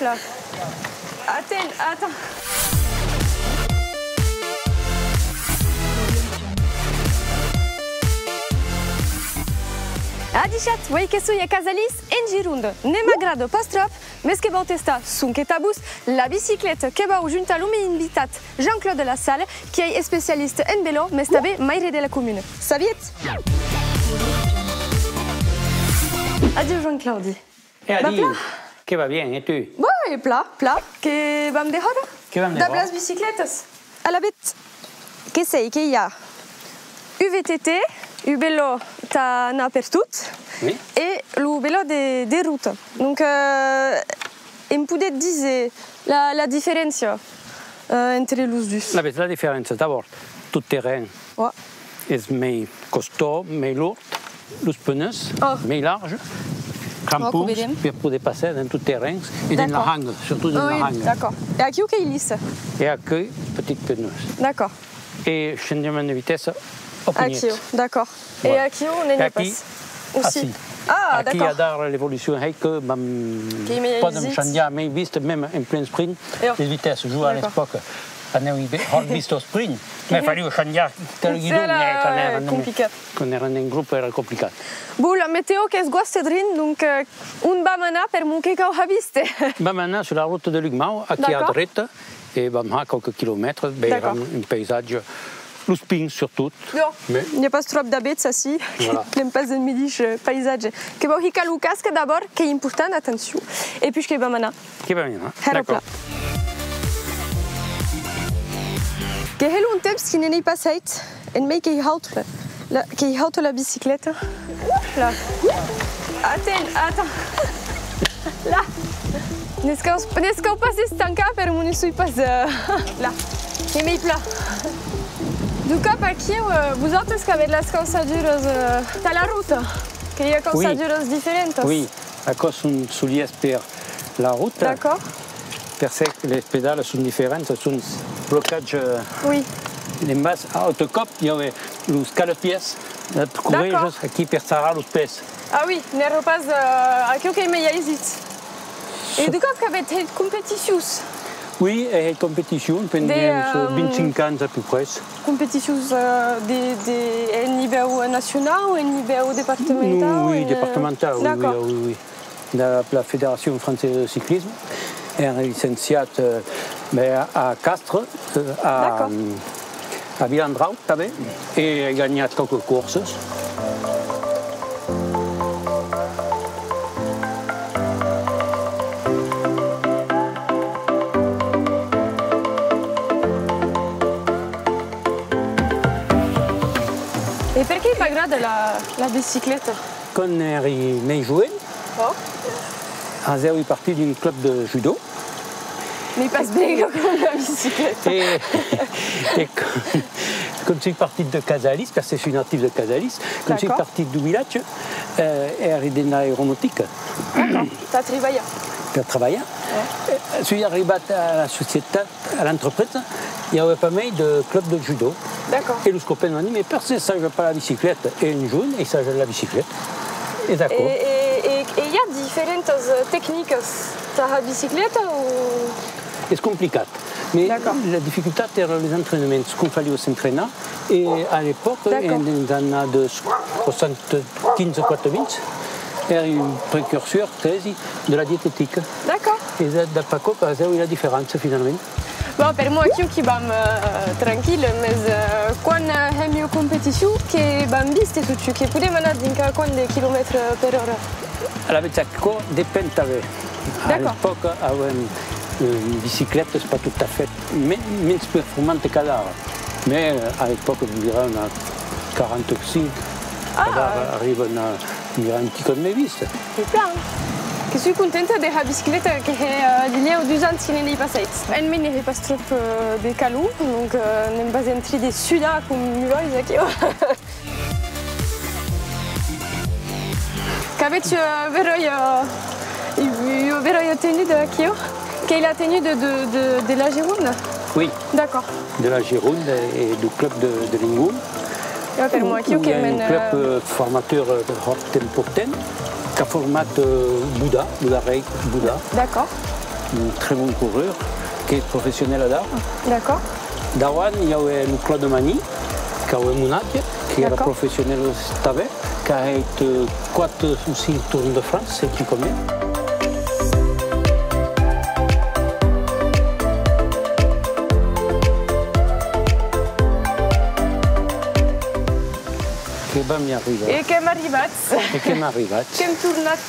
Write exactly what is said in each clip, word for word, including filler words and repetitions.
Là. Atent, atent. Adishatz, uei que soi a Casalís, en Gironda. Ne m'agrada pas tròp, mes que vau testar sonque tà vos la bicicleta que vau juntar lo mei invitat Jean-Claude Lassalle, qui ei especialista en velò, mes tanben maire de la comuna. Sabietz? Adiu Jean-Claudi. E adiu, que va bien, e tu? Bon, e plan, plan, que vam dehòra. Que vam dehòra. Dab las bicicletas. Alavetz, que sei que i a un V T T, un velò tà anar pertot, oui, e lo velò de, de rota. Donc, euh, em podetz díser la, la diferéncia, euh, entre los dus? Alavetz, la diferéncia, d'abòrd, tot terren, ouais, es mei costó, mei lourd, los pneus, oh, mei large, crampons, oh, que vedem, per poder passar dens tot terrens e dens, d'accord, la hanga, surtot dens, ah oui, la hanga. D'accord. E aquiu qu'ei lisse? E aquiu, petit pneus. D'accord. E changement de vitessa au punhet. Aquiu, d'accord. Voilà. E aquiu, ne n'i a pas. Aussi. Ací. Ah, aquí, d'accord, adara l'evolucion hèi que vam, que mei pòden aisit, chanjar mei viste, mème en plen sprint, jo, les vitesses. Jo, a, d'accord, l'epòca, anèvi be-, hòrt viste au sprint, me faliá chanjar tel guidon, eh, quand èra, complicat, quand èra en grop, èra complicat. Bon, la meteo qu'es gòsta drin, donc, euh, on vam anar per'mor que cau har viste? Vam anar sus la rota de Lucmau, aquí a dreta, e vam har quauques quilomètres, veiram un paisatge, los pins surtot. Non, n'i a pas tròp d'abets ací, voilà, n'èm pas en medish, euh, paisatge. Que vau hicar lo casque d'abòrd, qu'ei important, atencion. E puish que vam anar. Que vam anar, hèra plan. D'accord. Que hè longtemps qui ne n'èi pas hèit, en mei qu'ei hauta la, la, qu'ei hauta la bicicleta. Là. Atent, atent. Là. Ne's cau, ne's cau pas estancar per'mor ne soi pas, euh, là. Que m'ei plan. Du còp aquiu, euh, vosautres qu'avètz las cauçaduras, euh, tà la rota, que i a cauçaduras diferentas. Oui, aquò son solièrs per la rota. D'accord. Per çò que les pedalas son diferentas, son blocatge, oui, en bas, a autre còp, i a los calapiès, las correjas aquí per sarrar los pès. Ah oui, n'èra pas, euh, aquiu qu'ei mei aisit. E du còp qu'avètz hèit competicions? Oui, è hèit competicions pendent, euh, vint-cinc ans à peu près. Competicions, euh, de, de, en nivèu nacionau, en nivèu departamentau? Oui, oui, departamentau, oui, oui, oui, oui. Dab la Fédération Française de Cyclisme, èri licenciat, euh, ben, a, a Castres, euh, a, a Vilandrau tanben, e ai ganhat quauques corses. E perqué v'agrada la, la bicicleta? Quand èri mei joen, oh, hasèvi partit d'un club de judo. N'ei pas briga com la bicicleta. E, e quan, quan soi partit de Casalís, perque soi natif de Casalís, quan soi partit deu vilatge, eh, èri dens l'aeronautica. D'accord. Tà tribalhar. Per trabalhar. Ouais. Eh, soi arribat a la societat, a l'entrepresa, i avè pas mei de club de judo. D'accord. E los copins m'an dit, mais perqué sajas pas la bicicleta? E un jorn, ai sajat la bicicleta. E d'aquò. E, e, e, e i a diferentas, eh, tecnicas tà la bicicleta o? Es complicat. Mais la dificultat èra les entrainaments, com faliá s'entrainar. E a l'epòca, en, en les annadas soixante-quinze quatre-vingts, èri un precursor, cresi, de la dietetica. D'accord. E dab aquò qu'hasèvi la diferença, finalament. Bon, per'mor aquiu que vam, eh, tranquille, mes, eh, quan, eh, hèm ua competicion, que vam viste totun, que podem anar dinc a quant de quilomètres per ora? Alavetz, aquò depend tanben. A l'epòca, avèm, eh, bicicletas pas tot a fèt, men-, mens performantas qu'adara. Mes, eh, a l'epòca, vira una quaranta-cinc, adara arriban a, vira un picòt mei viste. E plan. Que soi contenta de la bicicleta que hè, eh, dilhèu dus ans que ne n'èi pas hèit. En mei ne hè pas tròp, eh, de calor, donc, eh, n'èm pas en trin de sudar com mulòis aquiu. Qu'avètz ua beròia, ua beròia tenuda aquiu? Qu'ei la tenuda de, de, de la Gironda? Oui. D'accord. De la Gironda e deu club de, de Lingon. E per'mor aquiu qu'èm en, eh, club, eh, formator, eh, hòrt important, qu'a format, eh, Bouda, lo darrèr Bouda. D'accord. Un très bon coureur, qu'es professionel adara. D'accord. Davant, i avè lo Claude Mani, qu'avè mon atge, qu'èra professionel tanben, qu'a hèit, euh, quatre o cinc Tours de France, sai plus combien. Que vam i arribar. E qu'èm arribats. E qu'èm arribats. Qu'èm tornats.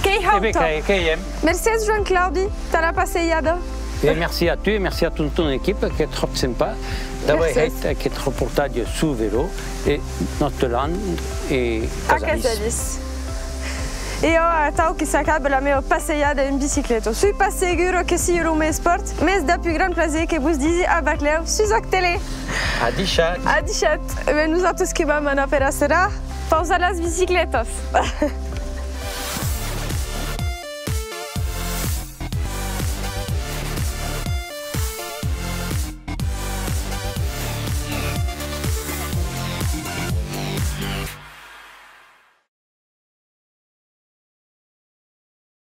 Qu'ei hauta. E ben, qu'ei, qu'ei, eh? Mercés, Joan-Claudi, tà la passejada. E merci a tu e merci a tota ton equipa, qu'ei tròp sympa d'aver hèit aqueth reportatge sus velo e nòste land e Casalis. A Casalis. E ò, atau que s'acaba la meva passejada en bicicleta. Soi pas segura que sigue lo meu espòrt, mès dab un gran plaser que vos disi a Baclèu sus ÒCtele. Adishatz! Adishatz! E ben, nosautes que vam anar per acerà pausar las bicicletas.